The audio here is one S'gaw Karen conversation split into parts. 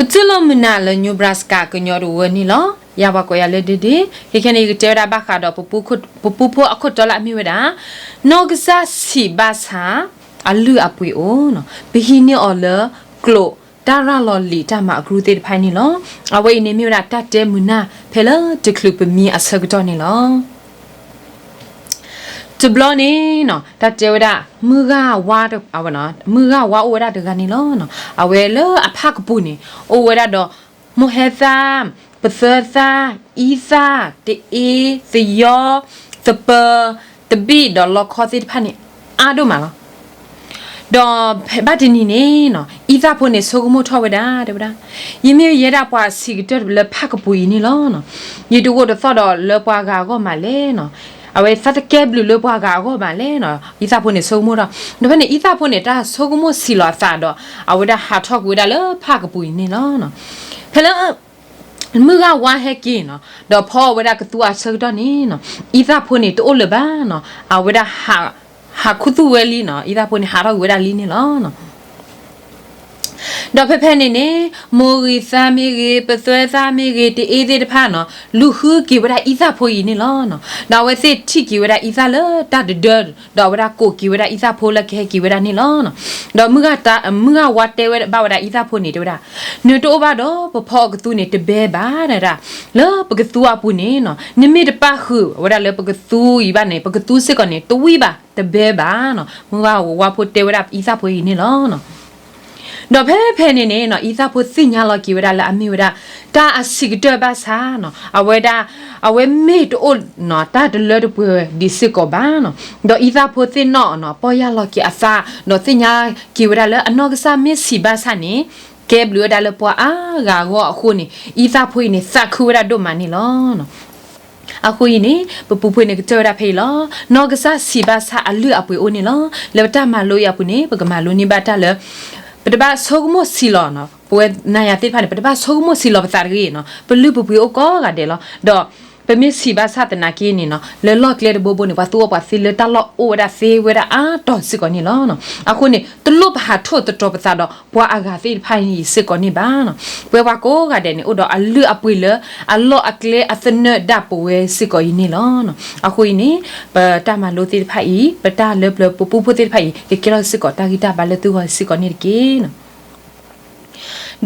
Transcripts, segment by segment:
ပတူၢ်လိာ်မုာ်နၤလၢ Nebraska ကညီတဝၢန့ၣ်လီၤ. ယၤပှၤကိးယၤလၢဒ့ဒ့, ခဲခဲန့ၣ် ယကတဲဝဲဒၣ်ဘၣ်ဃးဒီး ပပူဖိအခိၣ်တီလၢအမ့ၢ်ဝဲဒၣ် နီၢ်ကစၢ်ဆံးဘၣ်ဆၣ် အလုၢ်အပှ့ၤအိၣ်, ပဟံးန့ၢ်အီၤလၢကျိာ်တၢ်ရၤလီၤလံာ်တၢ်မၤအကရူၢ်သ့ၣ်တဖၣ်န့ၣ်လီၤ. အဝဲအံၤန့ၣ်မ့ၢ်ဝဲဒၣ်တၢ်တဲမုာ်နၢ်ဖဲလၢတချုးပမံအဆၢကတီၢ်န့ၣ်လီၤ. တဘျီန့ၣ် တၢ်တဲဝဲဒၣ် မုၢ်ဂၢ်ဝါ, မုၢ်ဂၢ်ဝါအိၣ်ဝဲဒၣ်တဂၤန့ၣ်လီၤ. အဝဲလၢအဖၣ်ကပူၤန့ၣ် အိၣ်ဝဲဒၣ်ဒီး မိၢ်ဟဲသၣ်, ပသၢသၣ်, အံသၣ်, တအ့, သယီ, သပၢၤ, တဘံၣ်ဒီးလီခီသ့ၣ်တဖၣ်န့ၣ် အါဒိၣ်မးလီၤ. ဒီးဘၣ်တနံၤန့ၣ် အံသၣ်ဖိန့ၣ်ဆိကမိၣ်ထီၣ်ဝဲဒၣ် တဲဝဲဒၣ်, ယမ့ၢ်ယဲဒၣ်ပှၤဆံးကတၢၢ်လၢဖၣ်ကပူၤအံၤန့ၣ်လီၤ. ယတအိၣ်တသီၣ်ဒီးလၢပှၤဂၤအဂီၢ်မးလဲၣ်, အဝဲသးတကဲဘျုးလၢပှၤဂၤအဂီၢ်မးလဲၣ်. အံသၣ်ဖိန့ၣ်ဆိကမိၣ်ထီၣ်, ဒီးဖဲန့ၣ် အံသၣ်ဖိန့ၣ် တၢ်ဆိကမိၣ်ဆံးလီၤအသးဒီး အဝဲဒၣ်ဟးထီၣ်ကွံာ်ဝဲဒၣ်လၢဖၣ်ကပူၤအံၤန့ၣ်လီၤ. ဖဲလၢ မုၢ်ဂၢ်ဝါဟဲက့ၤနီၤ ဒီးဖီအီၣ်ဝဲဒၣ်ကသူအဆၢကတီၢ်န့ၣ်နီၤ အံသၣ်ဖိန့ၣ်တအိၣ်လၢၤဘၣ်နီၤ. အဝဲဒၣ် ဟးခူသူၣ်ဝဲလံနီၤ, အံသၣ်ဖိန့ၣ်ဟးထီၣ်ကွံာ်ဝဲဒၣ်လံန့ၣ်လီၤ. ဒီးဖဲဖဲန့ၣ်န့ၣ် မိၢ်ဂံၢ်သၣ်မ့ၢ်ဂ့ၤ, ပသွဲသၣ်မ့ၢ်ဂ့ၤ, တအ့သ့ၣ်တဖၣ်နီၤ လူၤဃုက့ၤဝဲဒၣ်အံသၣ်ဖိအံၤန့ၣ်လီၤ. ဒီးအဝဲသ့ၣ်ထံၣ်က့ၤဝဲဒၣ်အံသၣ်လၢတၢ်တဒၢ, ဒီးအဝဲဒၣ်ကိးက့ၤဝဲဒၣ်အံသၣ်ဖိလၢကဟဲက့ၤဝဲဒၣ်န့ၣ်လီၤ. ဒီးမုၢ်ဂၢ်ဝါတဲဝဲဘၣ်ဝဲဒၣ်အံသၣ်ဖိန့ၣ် တဲဝဲဒၣ်, နတအိၣ်ဘၣ်ဒီးပဖီအီၣ်ကသူန့ၣ်တဘဲဘၣ်ဒၣ်, လၢပကသူအပူၤန့ၣ်နီၤ နမ့ၢ်တပာ်ဃုာ်ဝဲဒၣ်လၢပကသူအံၤဘၣ်န့ၣ် ပကသူစ့ၢ်ကီးန့ၣ် တဝံၣ်ဘၣ်တဘဲဘၣ်နီၤ. မုၢ်ဂၢ်ဝါဖိတဲဝဲဒၣ်အံသၣ်ဖိအံၤန့ၣ်လီၤ. ဒီးဖဲဖဲန့ၣ်န့ၣ်နီၤ အံသၣ်ဖိသ့ၣ်ညါလီၤက့ၤဝဲဒၣ်လၢအမ့ၢ်ဝဲဒၣ် တၢ်အဆံးကတၢၢ်ဘၣ်ဆၣ်နီၤ အဝဲဒၣ် အဝဲမ့ၢ်တအိၣ်နီၤ တၢ်တလၢတပှဲၤဒံးစ့ၢ်ကီးဘၣ်နီၤ. ဒီးအံသၣ်ဖိသ့ၣ်နီၣ်နီၤ ပီၢ်ယၢ်လီၤက့ၤအသး ဒီးသ့ၣ်ညါက့ၤဝဲဒၣ်လၢအနီၢ်ကစၢ်မ့ၢ်ဆံးဘၣ်ဆၣ်န့ၣ် ကဲဘျုးဝဲဒၣ်လၢပှၤအါဂၤအဂီၢ်အဃိန့ၣ် အံသၣ်ဖိအံၤန့ၣ် သးခုဝဲဒၣ်ဒိၣ်မးန့ၣ်လီၤ. အဃိအံၤန့ၣ် ပပူဖိန့ၣ်ကတၢၢ်ဝဲဒၣ်ဖဲအံၤလီၤ. နီၢ်ကစၢ်ဆံးဘၣ်ဆၣ်အလုၢ်အပှ့ၤအိၣ်န့ၣ်လီၤ. လၢပတၢ်မၤလိအံၤအပူၤန့ၣ် ပကမၤလိန့ၢ်ဘၣ်တၢ်လၢ ပတဘၣ်ဆိကမိၣ်ဆံးလီၤနီၤ ပဝဲနၤယၤသ့ၣ်တဖၣ်န့ၣ် ပတဘၣ်ဆိကမိၣ်ဆံးလီၤပသးတဂ့ၤနီၤ ပလုၢ်ပပှ့ၤအိၣ်ကိးဂၤဒဲးလီၤ. ဒီးပမ့ၢ်ဆံးဘၣ်ဆၣ်သနာ်က့န့ၣ်နီၤ လၢလီၢ်ကျဲတဘိဘိန့ၣ် ပှၤသူအီၣ်ပှၤသ့လၢတၢ်လီၢ်အိၣ်ဝဲဒၣ်သ့ဝဲဒၣ်အါတီၤစ့ၢ်ကီးန့ၣ်လီၤ. အဃိန့ၣ် တလိၣ်ပဟးထိၣ်သတြီၤပသးဒီးပှၤအဂၤသ့ၣ်တဖၣ်အံၤစ့ၢ်ကီးန့ၣ်ဘၣ်နီၤ. ပဝဲပှၤကိးဂၤဒဲးန့ၣ် အိၣ်ဒီးအလုၢ်အပှ့ၤလၢအလီၢ်အကျဲအသနၢၣ်ဒၣ်ပဝဲစ့ၢ်ကီးအံၤန့ၣ်လီၤ. အဃိအံၤန့ၣ် ပတၢ်မၤလိသ့ၣ်တဖၣ်အံၤ ပတၢ်လၢပျၢၤပပူဖိသ့ၣ်တဖၣ်အံၤ ကကဲထီၣ်စ့ၢ်ကီးတၢ်ဂံၢ်တၢ်ဘါလၢသုဂီၢ်စ့ၢ်ကီးန့ၣ်တက့ၢ်.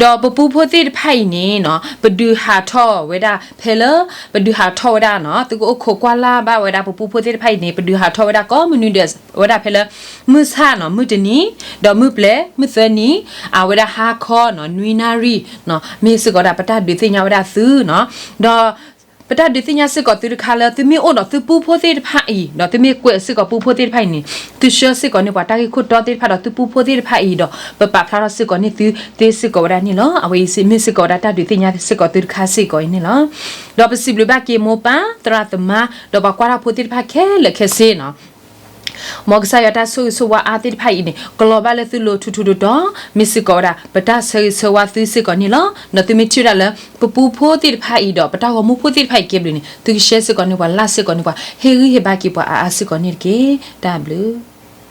ဒီးပပူဖိသ့ၣ်တဖၣ်အံၤန့ၣ်နီၤ ပဒုးဟးထီၣ်ဝဲဒၣ်ဖဲလၢ ပဒုးဟးထီၣ်ဝဲဒၣ်နီၤ သုကအိၣ်ခိးကွၢ်လၢ်ဘၣ်ဝဲဒၣ်ပပူဖိသ့ၣ်တဖၣ်အံၤန့ၣ် ပဒုးဟးထီၣ်ဝဲဒၣ်ကိးမုၢ်နွံဒဲးဝဲဒၣ်ဖဲလၢ မုၢ်ဆၣ်နီၤ မုၢ်တနံၤ ဒီးမုၢ်ပျဲၢ် မုၢ်သၢနံၤ အဝဲဒၣ်ဟါခီနီၤ နွံနၣ်ရံၣ်နီၤ မ့ၢ်စ့ၢ်ကီးဒၣ်ပတၢ်ဒုးသ့ၣ်ညါဝဲဒၣ်သုနီၤ. ဒီး ပတၢ်ဒုးသ့ၣ်ညါစ့ၢ်ကီးသုတခါလၢ သုမ့ၢ်အိၣ်ဒီးသုပူဖိသ့ၣ်တဖၣ်အံၤ ဒီးသုမ့ၢ်ကွဲးစ့ၢ်ကီးပူဖိသ့ၣ်တဖၣ်အံၤန့ၣ် သုဆှၢစ့ၢ်ကီးန့ၢ်ပှၤတၢ်ဂ့ၢ်ခိၣ်တီသ့ၣ်တဖၣ်ဒီးသုပူဖိသ့ၣ်တဖၣ်အံၤဒီး ပပာ်ဖျါထီၣ်စ့ၢ်ကီးန့ၢ်သုသ့စ့ၢ်ကီးဝဲဒၣ်န့ၣ်လီၤ. အဝဲအံၤမ့ၢ်စ့ၢ်ကီးဝဲဒၣ်တၢ်ဒုးသ့ၣ်ညါစ့ၢ်ကီးသုတခါစ့ၢ်ကီးအံၤန့ၣ်လီၤ. ဒီးပစံးဘျုးဘၣ်က့ၤမိၢ်ပၢ် သရၣ်သမါ ဒီးပှၤကွၢ်တၢ်ဖိသ့ၣ်တဖၣ်ခဲလၢာ်ခဲဆ့နီၤ မ်ကစၢ်ယွၤတၢ်ဆိၣ်ဂ့ၤဆိၣ်ဝါအါသ့ၣ်တဖၣ်အံၤန့ၣ် ကလီၤဘၣ်လၢသုလိၤထူထူတီတီ မ့ၢ်စ့ၢ်ကီးဝဲဒၣ် ပတၢ်ဆၢဂ့ၤဆၢဝါသုစ့ၢ်ကီးန့ၣ်လီၤ. ဒီးသုမ့ၢ်ထံၣ်ဝဲဒၣ်လၢ ပပူဖိသ့ၣ်တဖၣ်အံၤဒီး ပတၢ်ဂီၤမူဖိသ့ၣ်တဖၣ်အံၤကဲဘျုးန့ၣ် သုကshareစ့ၢ်ကီးန့ၢ်ပှၤ likeစ့ၢ်ကီးန့ၢ်ပှၤ ဟ့ၣ်ဂံၢ်ဟ့ၣ်ဘါက့ၤပှၤအါအါစ့ၢ်ကီးန့ၣ်တက့ၢ်. တၢ်ဘျုး